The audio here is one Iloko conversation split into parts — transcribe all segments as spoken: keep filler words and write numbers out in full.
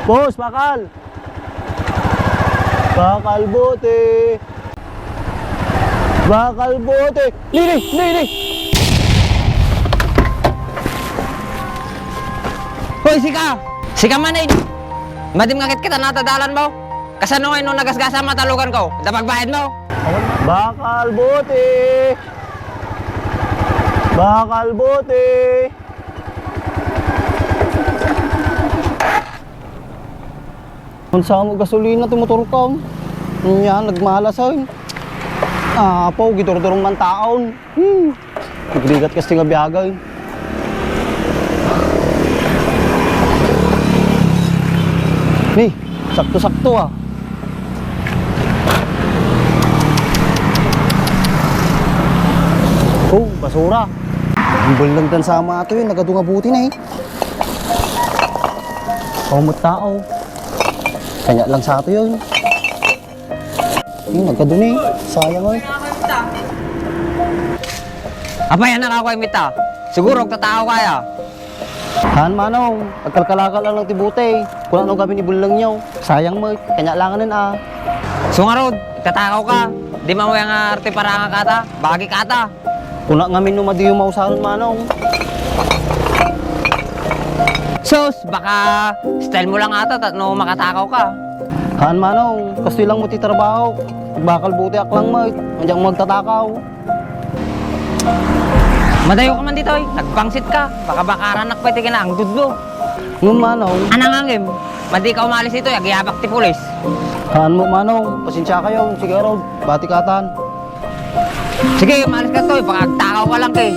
Boss, bakal! Bakal bote! Bakal bote! Lili! Lili! Hoy, sika! Sika man, eh! Madim nga kitkita na ta dalan mo? Kasano ngay no nagasgasa matalugan ko? Da pagbayad mo? Bakal bote! Bakal bote! Unsa mo gasolina ti motor ko? Nya, nagmalas, ay. Ah, apo, gidurdurong man taon. Hmm. Nagrigat kasi nga biyagan. Ni, sakto-sakto, ah. Oh, basura. Ang bulang dan sama ato yun, nagadu nga buti na eh. Oh, tao. Kanya lang sa ato yun. Yung nagadu ni, sayang oy. Apay, anak ako ay mita. Siguro, agtatao kaya. Han, manong, agkalkalakal lang ti butey. Kuna no gamin ni bulang nyo. Sayang mo, kanya langanin ah. So nga rod, agtatakaw ka. Di man nga arte paranga kata, bagi kata. Kuna ngamin no madiyo mausaron, manong. Sus, baka style mo lang ata, ta-, no makatakaw ka. Haan, manong, kastoy lang mo ti trabaho. Bakal buti aklang mo, diak magtatakaw. Madayo ka man ditoy, nagbangsit ka. Baka bakaranak pa iti kinaangdud mo. Ngem, manong. Anang angem, madi ka umalis ditoy, agyabak ti pulis. Haan mo, manong, pasensya kayo. Sige, Rod, bati katan. Sige, umalis ka toy, baka agtakaw ka lang kay.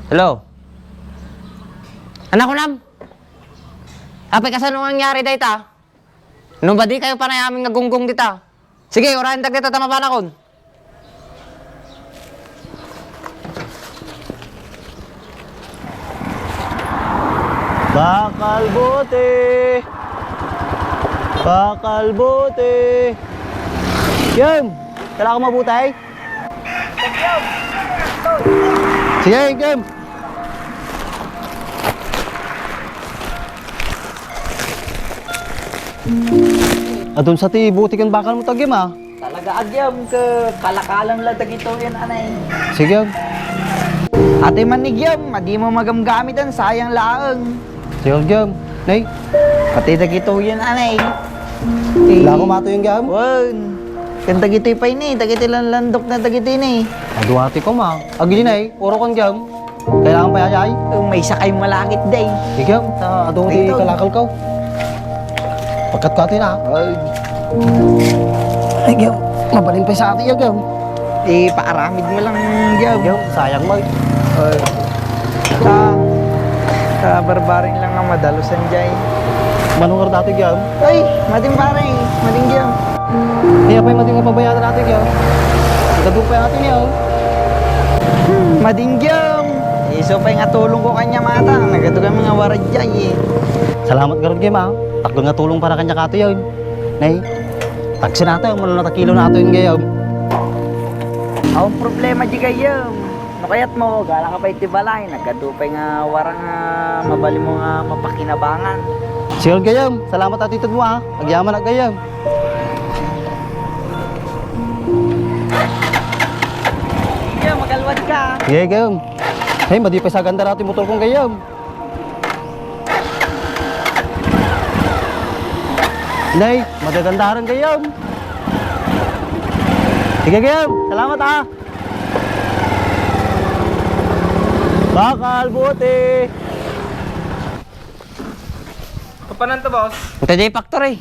Hello. Anak ko nam. Apay kasano nga nangyari dayta? No madi kayo panay amin nga gunggong dita. Sige, urayan dagita ta mapanakon. Bakal bote! Bakal bote! Yum! Kala ko mabutay? Sige, game! Adun sa ti buti ken bakal mo, tagim, ah. Talaga, agyam, ke kalakalan la dagitoyen, anay. Sige, ag. Ate man ni gyam, madi mo magamgamitan, sayang laeng. Sige, gyam. Nay? Pati dagitoyen, anay. Eh, wala ko mato yung gyam? Wen. Ken dagitoy pay ni, dagitoy lanlandok na dagitoy ni. Aduati ko, ma. Agili, nay. Uro kon gyam. Kailangan pa yayay? Oh, may sakay malakit, day. Ikaw, ta adun ti kalakal ko. Pagkat ka atin, ah. Ay. Ay, gyam. Mabalin pa sa atin, gyam. Eh, paaramid mo lang, gyam. Gyam, sayang mo. Ay. Ta, ta barbaring lang nga madalusan, jay. Manungar dati, gyam. Ay, mading pare, mading gyam. Ni apay mading nga pabayaan natin, yo. Nagadu pay natin, yo. Hmm, madinggam. Isu pay nga tulong ko kanya mata. Nagadu kami nga waradya, eh. Salamat garud, Gem, ah. Takdon nga tulong para kanya kato, yo. Nay, tagsi nato, mano natakilo nato yung gayam. Awan problema di gayam. No kayat mo, gala ka pa iti balay, nagadu pay nga warang nga mabalin mo nga mapakinabangan. Sige gayam, salamat atitud mo ah. Agyaman a gayam. Sige, magalwad ka. Sige gayam. Hey, madi pay sa ganda rati motor kong gayam. Nay, magagandaran gayam. Sige gayam, salamat ah. Bakal, buti. Kapanan to, boss? Ito di factory.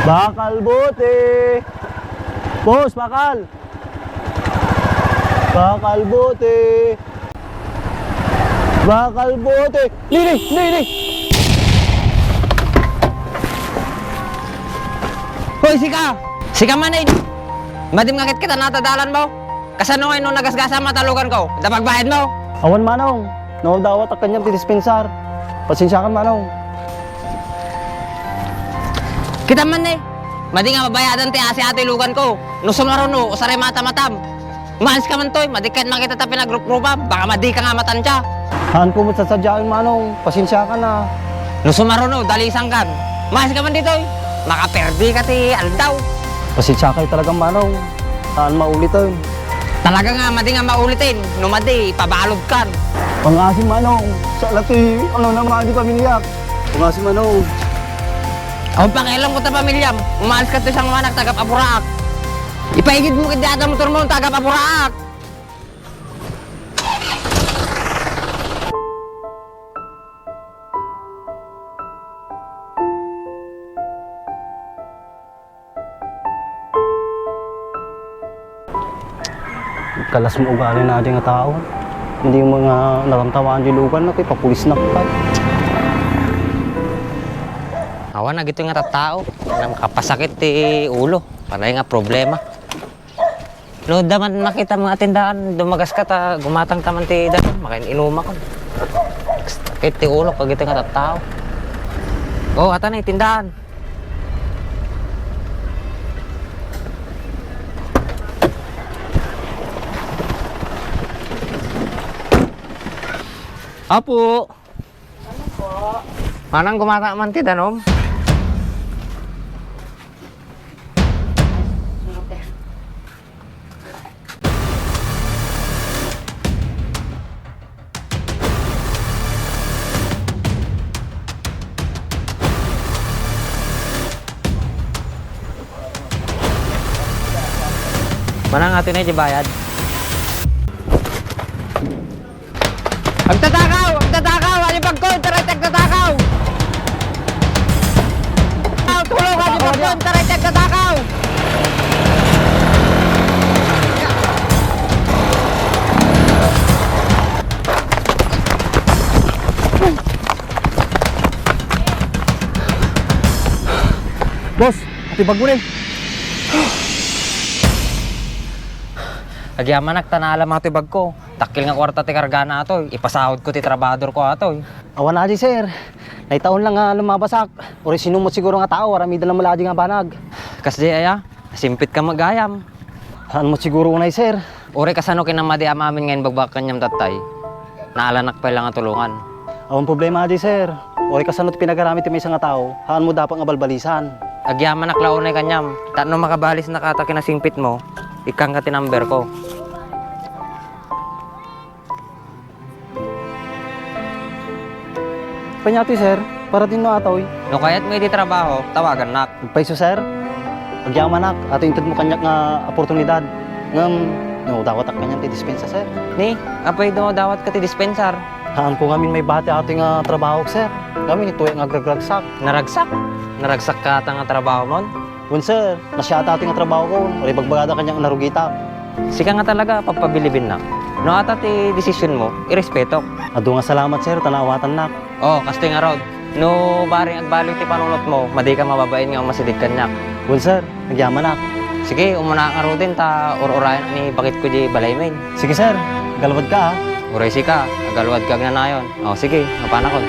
Bakal bote! Boss, bakal! Bakal bote! Bakal bote! Lili! Lili! Oy, sika! Sika man, eh! Madim nga ket kita natadalan mo. Kasano ngay no nagasgasam a talugan ko? Da pagbayad mo? Awan, manong. No, dawat a kaniam ti dispensar. Pasensiakan, manong. Kita man, eh. Madi nga mabayadan ti asi-ati lugan ko. No sumaruno, usaray matamatam. Umalis ka man toy, madi ket makita ta pinagruprupa, baka madi ka nga matantia. Haan ko met sasadiaen, manong, pasensiakan a. No sumaruno, dalisan kan. Umalis ka man ditoy, makaperdi ka ti aldaw. Pasensiakay talaga, manong. Haan mauliten. Talaga nga, madi nga mauliten. No madi, ipabalod kan. Pangasim, manong. Sa lati, ano na, madi pamilyak. Pangasim, manong. Awan pakialam ko ta pamilyam. Umalis ka to isang manak, tagap aburaak. Ipaigid mo kiti ata motor mo, tagap aburaak. Kalas mo ugali na di nga tao. Hindi mo nga naramtamaan di lugan na, kay papulis na ka. Awan na gito nga tattao. Nakapasakit ti ulo. Panay nga problema. No, daman makita mga tindahan, dumagas ka ta, gumatang taman ti daan, makain-inumakon. Sakit ti ulo, kagita nga tattao. Oh, atan eh, tindahan. Apo. Manang gumata man ti danom? Manang ato na di bayad. Agtatakaw! Agtatakaw! Alipag ko! Taray ti agtatakaw! Tulong! Alipag ko! Taray ti agtatakaw! Boss, ati bag mo ni. Agyamanak, ta naalam ato ti bag ko. Dakkel nga kuarta ti kargana atoy, ipasahod ko ti trabahador ko atoy. Awan adi, sir. Naitaon lang nga lumabasak. Uray sino met siguro nga tao, aramiden lang met adi nga banag. Kasdi aya, nasimpit ka met gayam. Saan met siguro unay, sir? Uray kasano kinamadi amamin nga inbagbagak kaniam tattay? Naalanak pay lang nga tulongan. Awan problema adi, sir. Uray kasano ti pinagaramid ti maysa nga tao, saan met dapat nga balbalisan. Agyamanak la unay kaniam, tapno makabalisnak ata kinasingpit mo, ikkanka ti number ko. Panyati, sir, para dinno atoy. No kayat mo iti trabaho, tawagannak. Agpayso, sir. Agyamanak, ato inted mo kaniak nga oportunidad. Ngem, no, dawatak kanian ti dispensa, sir. Ni, apay no dawatka ti dispensar? Haan ko ngamin maibati atoy nga trabahok, sir. Ngamin, itoy nga agragragsak. Naragsak? Naragsak ka ata nga trabaho mon? Wen, sir, nasiata atoy nga trabaho ko, uray bagbagada kaniak nga narugitak. Sika nga talaga, pagpabilibinnak. No ata ti desisyon mo, irespetok. Adu nga salamat, sir, ta naawatannak. Oh, kastoy ngarud. No bareng agbaliw ti panunot mo, madi ka mababain nga umasideg kaniak. Wen, sir, agyamanak. Sige, umuna ngaruden ta ur-urayan ni bakit ko di balay men. Sige, sir, agalwad ka, ah. Uray sika, agalwad ka agnanayon. Oh, sige, mapanakon.